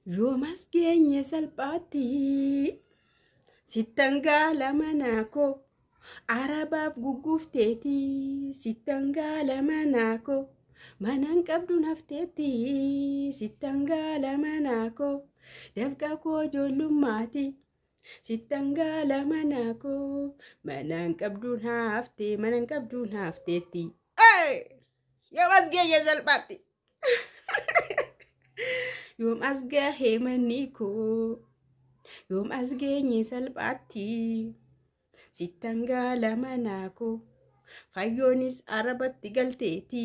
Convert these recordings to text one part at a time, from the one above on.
Yoomas geenye salphaatti sittan gaala manaa koo Arabaaf gugguufteeti sittan gaala manaa koo manaan qabduun hafteetti sittan gaala manaa koo dafqa koo ijoollummaati sittan gaala manaa koo manaan qabduun haftee manaan qabduun hafteetti. Yoomas geenye salphaatti. Yoom as gahee manni koo yoom as geenye salphaatti sittan gaala manaa koo fayyoonis Arabatti galteeti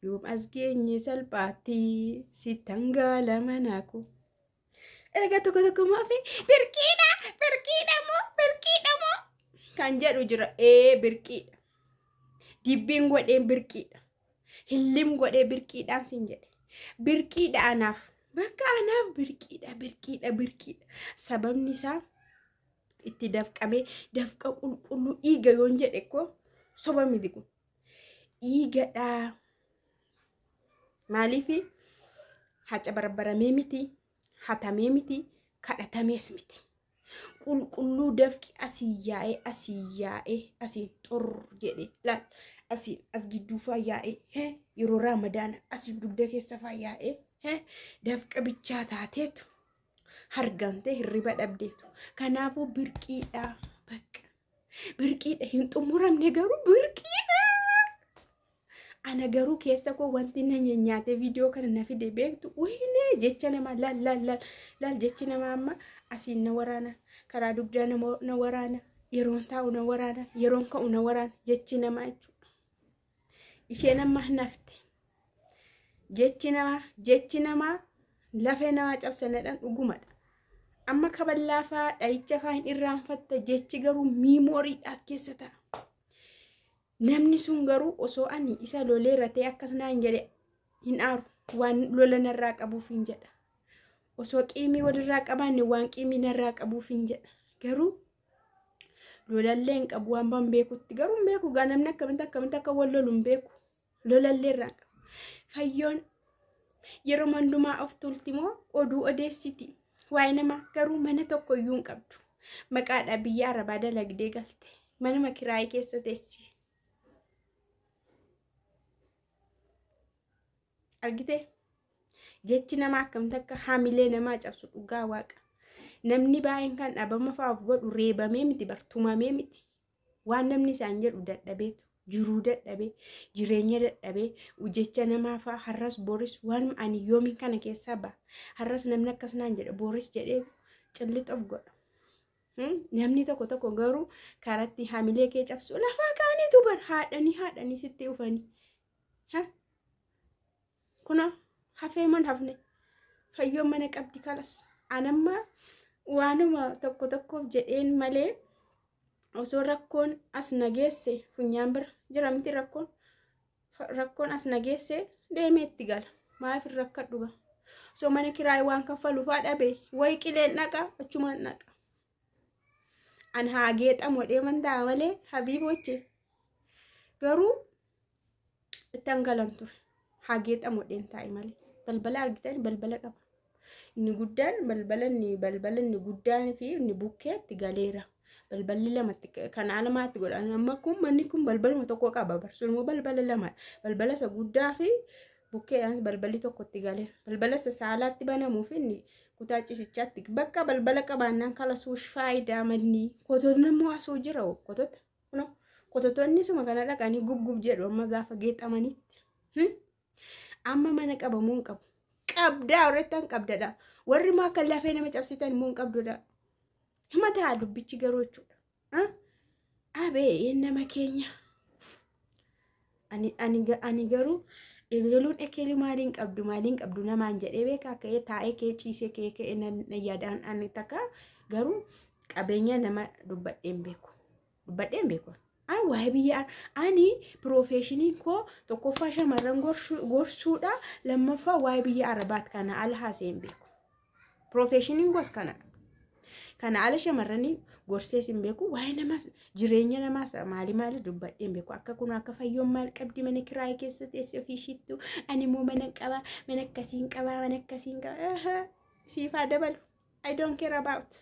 yoom as geenye salphaatti sittan gaala manaa koo. Erga tokko tokko maafi birqiidha birqiidha moo birqiidha moo kan jedhu jira. Ee birqiidha. Dibbiin godheen birqiidha. Hillim godhee birqiidhaan siin jedhe. Birqiidha anaaf. Bakka anaaf birqiidha birqiidha birqiidha. Sababni isaa itti dafqamee dafqa qulqulluu dhiiga yoon jedhe koo soba miti kun. Dhiigadha. Maaliif haca barbaramee miti, hatamee miti, kadhatamees miti. Qulqulluu dafqi asii yaa'ee asii yaa'ee asiin xor jedhe laal asiin as gidduu faa yaa'ee yeroo Raamadaana asiin dugda keessa faa yaa'ee dafqa bichaa taateetu hargantee hirriba dhabdeetu. Kanaafuu birqiidha bakka birqiidha hin xumuramne garuu birqiidha. Ana garuu keessa koo wanti na nyaate viidiyoo kana na fide beektu wayinee jecha namaa laal laal laal laal jechi namaa amma asiin na waraana karaa dugdaa na waraana yeroon taa'u na waraana yeroon ka'u na waraana jechi namaa jechuudha. Isheen amma nafte jechi namaa lafee namaa cabsanadhaan dhugumadha. Amma kaballaa fa'aa dhahicha fa'aa hin irraanfatta jechi garuu miimooriidhaas keessa ta'a. Namni sun garuu osoo ani isa loleera ta'e akkas naan jedhe hin aaru waan lola narraa qabuuf hin jedha. Osoo qiimii walirraa qabaanne waan qiimii narraa qabuuf hin jedha. Garuu lolallee hin qabu waan ban beekutti garuu hin beeku gaa namni akkamitti akkamitti akka wal lolu hin beeku. Lolallee irraa hin qabu. Fayyoon yeroo mandumaa of tuulti moo oduu odeessiti. Waa'ee namaa garuu mana tokko iyyuu hin qabdu. Maqaadhaa biyya Arabaa dalagdee galte. Manuma kiraayii keessa teessi. Argitee? Jechi namaa akkamitti akka haamilee namaa cabsu dhugaa waaqa. Namni baay'een kan dhabama fa'aa of godhu reebamee miti bartumamee miti. Waan namni isaan jedhu dadhabeetu jiruu dadhabee jireenya dadhabee jecha namaa fa'aa har'as boris waan ani yoomiin kana keessaa ba'a. Har'as namni akkas naan jedha boris jedhee cillixa of godha. Namni tokko tokko garuu karatti haamilee kee cabsu lafaa kaaniitu bar haadhanii haadhanii sitti dhufanii. Kuna hafee man hafne fayyoon mana qabdi kalas. Anamma waanuma tokko tokkoof jedheen malee osoo rakkoon as nageesse funyaan bira jira miti rakkoon as nageesse deemee itti gala. Maaliif hin rakkadhu gaa? Osoo mana kiraayii waan kaffalu fa'aa dhabe wayi qileen dhaqa achumaan dhaqa. An haa geexamu deeman ta'a malee habiiboche garuu ittan galan ture. Haa geexamu dheen taa'e malee balbala argitan balbala qaba. Inni guddaan balbala inni guddaan fi inni bukkeetti galeera. Balballi lamatti kan alamaatti godhan amma kun manni kun balbaluma tokko qaba barsuun immoo balbala lamadha. Balbala isa guddaa fi bukkeedhaan balballi tokkotti galeera. Balbala isa saalaatti banamuu fi inni kutaa ciisichaatti bakka balbala qabaannaan kalasuush faayidaa manni kototni immoo asuu jira kotota. Kototonni suma kana dhaqanii guggub jedhu amma gaafa geexamanitti. Amma mana qabamuu hin qabu. Qabdaa warrettan qabdadha. Warri immoo akka lafee nama cabsitan immoo hin qabdudha. Hima ta'a dubbichi garuu jechuudha. Abee nama keenya. Ani garuu eegaluun ekeelii maaliin qabdu namaan jedhee beekaa ka'ee taa'ee kee ciisee kee ka'ee na yaadaan ani takka garuu qabeenya nama dubbadheen beeku. Dubbadheen beeku. Waa'ee biyya ani piroofeeshiniin koo tokkoffaa shamarran gorsuudha lammaffaa waa'ee biyya Arabaat kana ala haasee hin beeku. Piroofeeshiniin koos kanadha. Kana ala shamarranii gorsees hin beeku, waa'ee namaas jireenya namaas maali maali dubbadhee hin beeku. Akka kun akka fayyoon maal qabdi mana kiraayii keessa teessee ofii ishiittu, ani immoo mana qaba, mana akkasiin qaba, mana akkasiin qaba. Siifaa dabalu. I don't care about.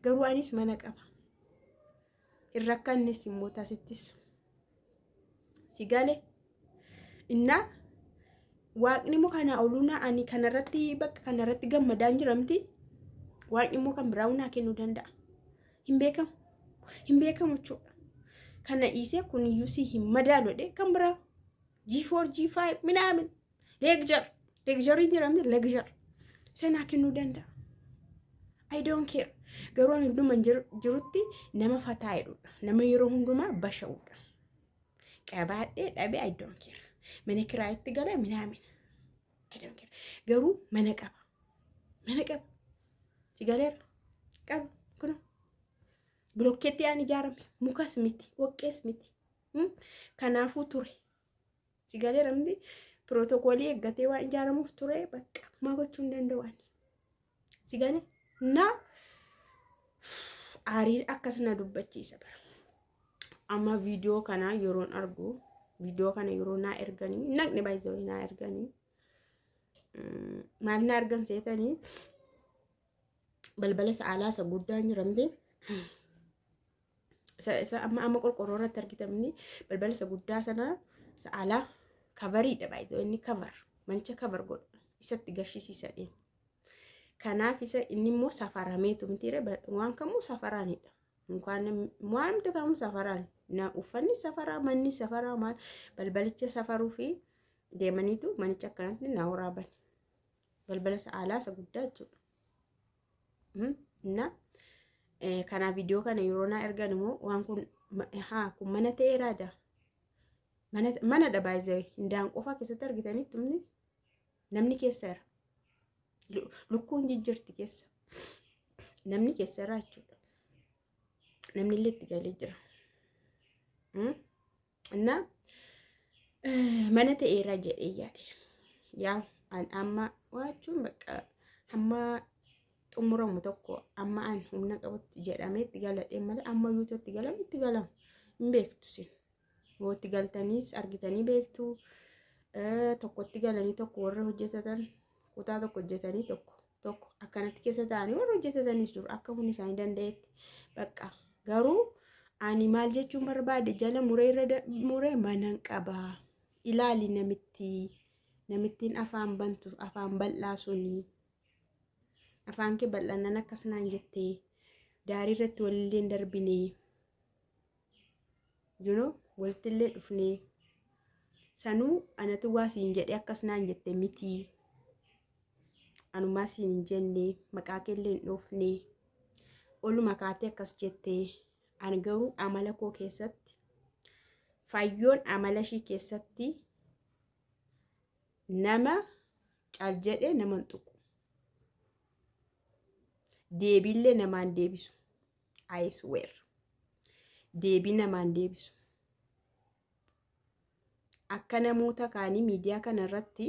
Garuu anis mana qaba. Hin rakkannes immoo taasittis. Si galee? Innaa waaqni immoo kanaa oluu naa ani kanarratti bakka kanarratti gammadaan jiramti. Waaqni immoo kan biraa naa kennuu danda'a. Hin beekamu. Hin beekamu jechuudha. Kana dhiisee kun iyyuu si hin madaalu jedhee kan biraa G4, G5 minaamin luxury. Luxury jiramti, luxury. Isa naa kennuu danda'a. I don't care. Garuu ani hunduma jirutti nama fataa jedhudha. Nama yeroo hundumaa basha'udha. Qabaadhee dhabee I don't care. Mana kiraayitti galee minaamin. I don't care. Garuu mana qaba. Mana qaba. Si galeera. Qaba. Kun bilokkeetti aan ijaarame. Mukas miti. Woqqees miti. Kanaafuu ture. Si galeera miti. Pirootokoolii eeggatee waan ijaaramuuf ture, bakka maa gochuu hin danda'u ani. Si galee? Na aariin akkas na dubbachiisa bara. Amma viidiyoo kana yeroon argu, viidiyoo kana yeroo naa erganii, naqni baay'isanii naa erganii, maaf naa ergan seetanii, balbala sa'aalaa isa guddaan jiramte, isa amma qorqorroo irratti argitamni, balbala isa guddaa sana sa'aalaa kavariidha baay'isanii, inni cover manicha cover godha, isatti gashisiisadhe. Kanaaf isa inni immoo safarameetu mitiire, waan kamuu safaraanidha. Waanti kamuu safaraan, uffanni safaraa, manni safaraa, maal balbalicha safaruu fi deemaniitu manicha akkanatti na waraaban. Balbala sa'aalaa isa guddaa jechuudha. Na kanaaf viidiyoo kana yeroo naa ergan immoo waan kun haa kun mana ta'eeraadha. Manadha baay'ee, hindaanqoo keessatti argitanitti namni keessa jira. Lukkuun jijjiirti keessa. Namni keessa jira jechuudha. Namni illee itti galee jira. Innaa mana ta'eera jedhee yaade. Yaa amma waachuun bakka hamma xumuramu tokko amma an humna qabutti jedhamee itti galadhee malee, amma yuutuu itti galamu itti galamu hin beektu sin. Yoo itti galtaniis argitanii beektu, tokkotti galanii tokko warra hojjetatan, kutaa tokko hojjetanii tokko tokko akkanatti keessa ta'anii warra hojjetatanis jiru, akka humni isaanii danda'etti bakka. Garuu ani maal jechuun barbaade, jala muree irra muree manan qabaa, ilaali, namitti namittiin afaan bantu, afaan bal'aa suni, afaan kee bal'annaan akkas naan jettee, daarii irratti walillee hin darbinee, walitti illee dhufnee, sanuu anatu waa siin jedhee akkas naan jette miti, anumaa siin hin jenne, maqaa keellee hin dhoofne, oluma kaatee akkas jettee. Ani garuu amala koo keessatti, fayyoon amala ishii keessatti nama cal jedhee nama hin tuqu. Deebiillee namaan deebisu. I swear. Deebii namaan deebisu. Akka namoota kaanii miidiyaa kana irratti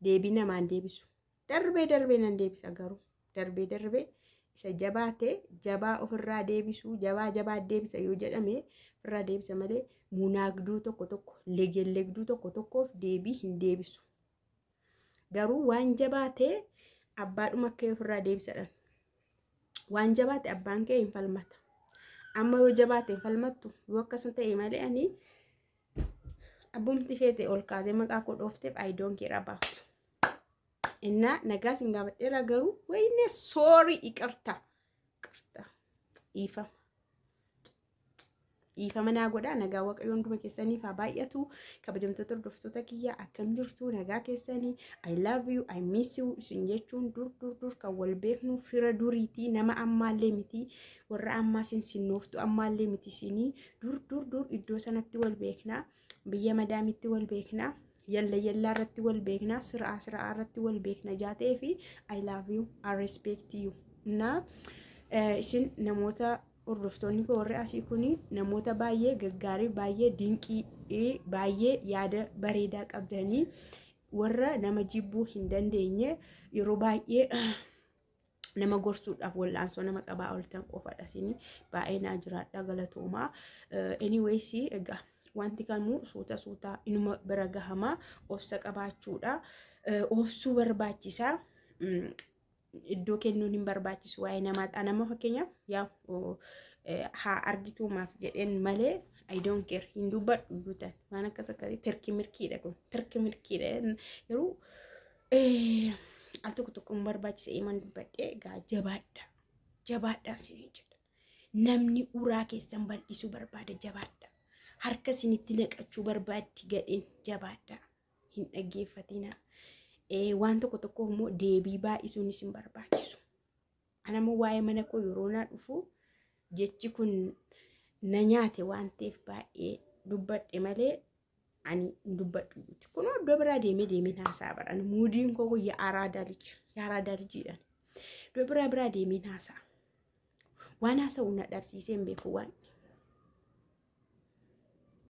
deebii namaan deebisu. Darbee darbee nan deebisa garuu. Darbee darbee isa jabaa ta'e jabaa ofirraa deebisuu, jabaa jabaa deebisa yoo jedhame ofirraa deebisa malee, munaagduu tokko tokko, legellegduu tokko tokkoof deebii hin deebisu. Garuu waan jabaa ta'e abbaadhuma akka ofirraa deebisadhan. Waan jabaa ta'e abbaan kee hin falmata. Amma yoo jabaa ta'e hin falmattu, yoo akkas ta'e malee ani abbumti feete ol kaatee maqaa koo dhoofteef I don't care about. Innaa nagaa sin gaafadheera garuu wayne sorry, ይቅርታ ይቅርታ, dhiifama. Dhiifama naa godhaa. Nagaa waaqayyo hunduma keessaniif haa baay'atu. Kabajamtoota hordoftoota kiyyaa, akkam jirtu? Nagaa keessanii? I love you, I miss you. Isin jechuun dur dur dur kan wal beeknu, fira duriitii, nama ammaallee miti, warra ammaa sin sinnooftu ammaallee miti, isinii dur dur dur iddoo sanatti wal beeknaa, biyya madaamitti wal beeknaa, yalla yallaa irratti wal beeknaa, siraa siraa irratti wal beekna jaatee fi I love you, I respect you. Na isin namoota hordoftoonni koo warri asii kuni namoota baay'ee gaggaarii, baay'ee dinqii, baay'ee yaada bareedaa qabdanii, warra nama jibbuu hin dandeenye, yeroo baay'ee Nama gorsuudhaaf wal'aansoo nama qabaa ooltan qofadha isin. Baay'ee naa jiraadha, galatoomaa. Anyways, egaa wanti kamuu suuta suutaa inuma bira gahamaa, obsa qabaachuudha. Obsuu barbaachisaa. Iddoo kennuun hin barbaachisu waa'ee namaa. Nama fakkeenyaaf yaa haa argituumaaf jedheen malee I don't care, hin dubbadhu iyyuu tan waan akkas akkasii tirki mirkiidha, kun tirki mirkiidha. Yeroo al tokko tokko hin barbaachisa himan dubbadhee. Egaa jabaadha, jabaadha isiniin jedha. Namni uraa keessan bal'isuu barbaada, jabaadha. Harka isinitti naqachuu barbaaddi gadheen, jabaadha. Hin dhaggeeffatina. Waan tokko tokko immoo deebii baay'isuun isin barbaachisu. Anammoo waa'ee mana koo yeroo naa dhufu jechi kun na nyaate waan ta'eef baay'ee dubbadhe malee ani hin dubbadhu. Kun iddoo biraa deemee deemee haasaa baran. Muudiin koo kun yaa'aa lij yaa'aa lijiidhaan. Iddoo biraa biraa deemee haasaa. Waan haasa'u na dhabsiisee hin beeku waan.